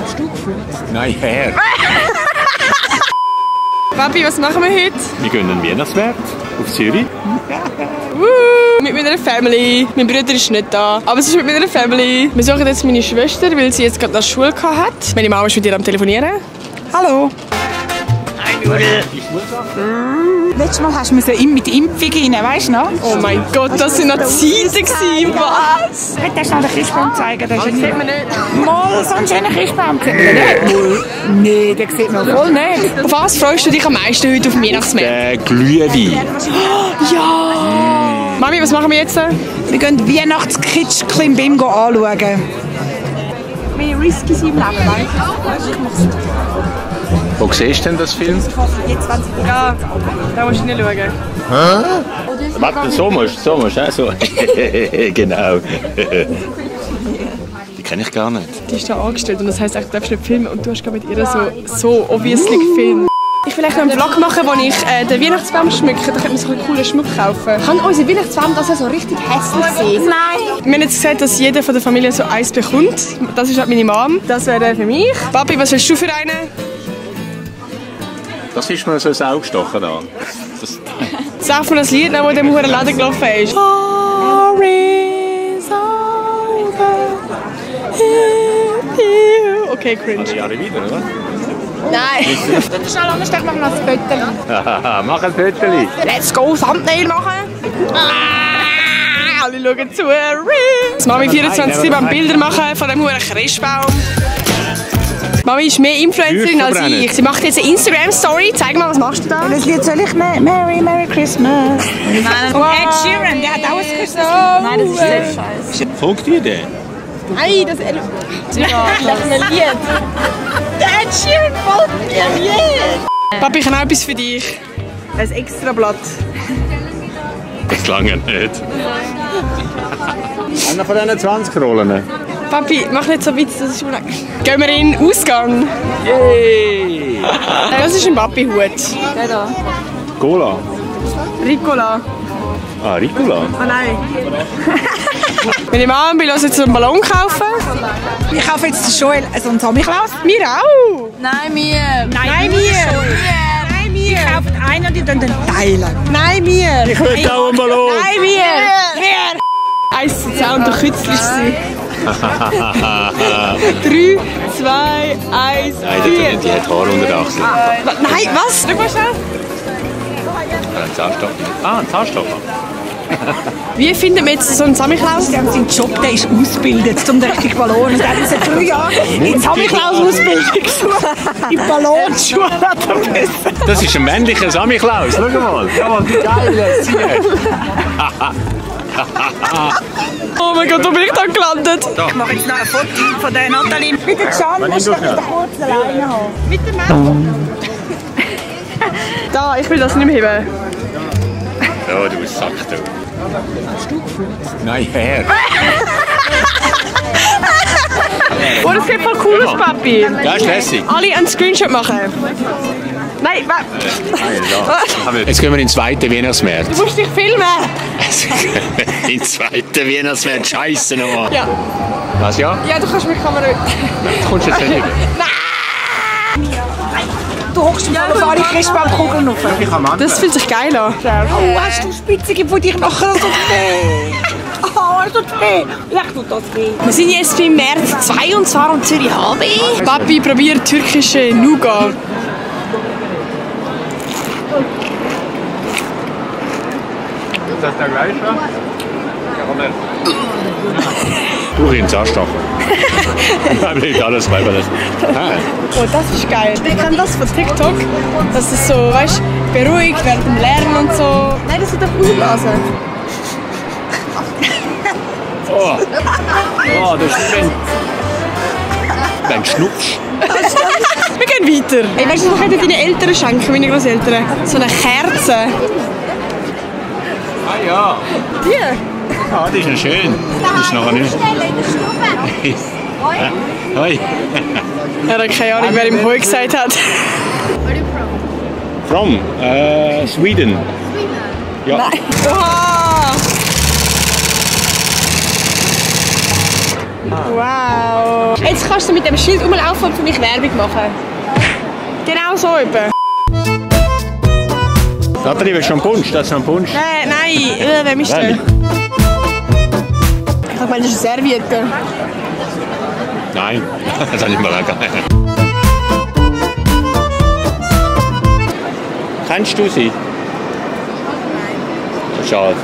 Hast du gefurzt? Nein, Herr. Papi, was machen wir heute? Wir gehen einen Wiehnachtsmärt auf Züri. Mit meiner Family. Mein Bruder ist nicht da, aber es ist mit meiner Family. Wir suchen jetzt meine Schwester, weil sie jetzt gerade nach Schule hat. Meine Mama ist mit ihr am Telefonieren. Hallo. Letztes Mal hast du mit Impfung rein, weißt du noch? Oh mein Gott, das sind noch Zeiten. Was? Darfst du noch den Christbaum zeigen? Das sieht man nicht. Mal, so einen schönen Christbaum sieht man nicht. Nein, den sieht man voll nicht. Auf was freust du dich am meisten heute auf dem Wiehnachtsmärt? Der Glühwein. Ja! Mami, was machen wir jetzt? Wir gehen Weihnachtskitsch-Klimbim anschauen. Mehr risky sein im Leben, weißt du? Wo siehst du denn das Film? Ja, da musst du nicht schauen. Warte, so musst du, so. Genau. Die kenne ich gar nicht. Die ist da angestellt und das heisst, du darfst nicht filmen und du hast gerade mit ihr so obviously gefilmt. Ich will noch einen Vlog machen, wo ich den Weihnachtsbaum schmücke. Da könnte man so einen coolen Schmuck kaufen. Kann unser Weihnachtsbaum das so richtig hässlich sein? Nein! Wir haben jetzt gesagt, dass jeder von der Familie so eins bekommt. Das ist halt meine Mom. Das wäre für mich. Papi, was willst du für einen? Das ist mir so ein Auge gestochen da. Sag mir das Lied noch, das in dem hohen Laden gelaufen ist. Okay, cringe. Alle Jahre wieder, oder? Nein. Schnell anders, ich mache noch ein Fötterchen. Mach ein Fötterchen. Let's go, Thumbnail machen. Alle schauen zu. Riiiss. Mami 24 beim Bilder machen von dem hohen Christbaum. Mami ist mehr Influencerin als ich. Sie macht jetzt eine Instagram-Story. Zeig mal, was machst du da? Das Lied soll ich nehmen. Merry Christmas. Nein, Ed Sheeran, der hat auch ein Christmas. Nein, das ist nicht scheiße. Folgt ihr den? Nein, das ist ein Lied. Der Ed Sheeran folgt mir Lied. Papi, ich habe auch etwas für dich. Ein extra Blatt. Das lange nicht. Einer von diesen 20 Rollen. Papi, mach nicht so Witz, das ist unangenehm. Gehen wir in den Ausgang. Yay! Das ist ein Papi-Hut. Der da. Cola. Ricola. Ah, Ricola. Ah nein. Meine Mama will uns jetzt einen Ballon kaufen. Ich kaufe jetzt schon so einen Samichlaus. Wir auch. Nein, wir. Nein, wir. Nein, wir. Ich kaufe einen und die dann teilen. Nein, wir. Ich will auch einen Ballon. Nein, wir. Wir. 1 zu 10 und der Kützlich sein. 3, 2, 1, 4. Die hat Haare unter der Achsel. Nein, was? Schau mal schnell. Ein Zahnstocher. Ah, ein Zahnstocher. Wie findet man jetzt so einen Samichlaus? Sein Job, der ist ausgebildet zum richtigen Ballon. Der hat seit 3 Jahren in Samichlaus-Ausbildung gesucht. In Ballonschule hat er besser. Das ist ein männlicher Samichlaus. Schau mal. Jawohl, wie geil das ist. Oh mein Gott, wo bin ich da gelandet? Ich mache jetzt noch ein Foto von der Nathalie. Mit der Can musst du doch den kurzen Leine haben. Mit dem Mann? Da, ich will das nicht mehr heben. Ja, du Sack, du. Hast du gefurzt? Nein, Herr. Oh, das sieht voll cool aus, Papi. Ja, ist lässig. Alle einen Screenshot machen. Nein, Jetzt gehen wir in den zweiten Weihnachtsmärt. du musst dich filmen. In den zweiten Weihnachtsmärt, scheisse nochmal. Ja. Was, ja? Ja, du kannst mit Kamera... Du kommst jetzt nicht. Du hockst auf alle Fall Christbaumkugeln auf. Das fühlt sich geil an. Oh, hast du Spitzige von dir nachher so weh? Oh, es tut weh. Vielleicht tut das weh. Wir sind jetzt beim März 2 und zwar am Züri HB. Papi probiert türkische Nougat. Ist das der gleiche? Ja, du in Zahnstocher. Ich will alles weil das. Oh, das ist geil. Ich kenne das von Tik Tok. Das ist so, weißt du, beruhigt während dem Lernen und so. Nein, das ist doch ausblasen. Oh, das ist wenn du schnupfst. Wir gehen weiter. Ey, weißt du, was könnten deine Eltern schenken, meine Großeltern? So eine Kerze. Ah ja. Die? Ah, die ist noch schön. Das ist noch nicht. Hoi. Er hat keine Ahnung, wer ihm Hoi gesagt hat. From Sweden. Ja. Nein. Wow. Jetzt kannst du mit dem Schild rumlaufen und für mich Werbung machen. Genau so eben. Nathalie, willst du noch einen Punsch? Das ist noch ein Punsch. Nein, wer ist der? Ich habe gemeint, das ist eine Serviette. Nein, das habe ich mal auch. Kennst du sie? Nein. Schade.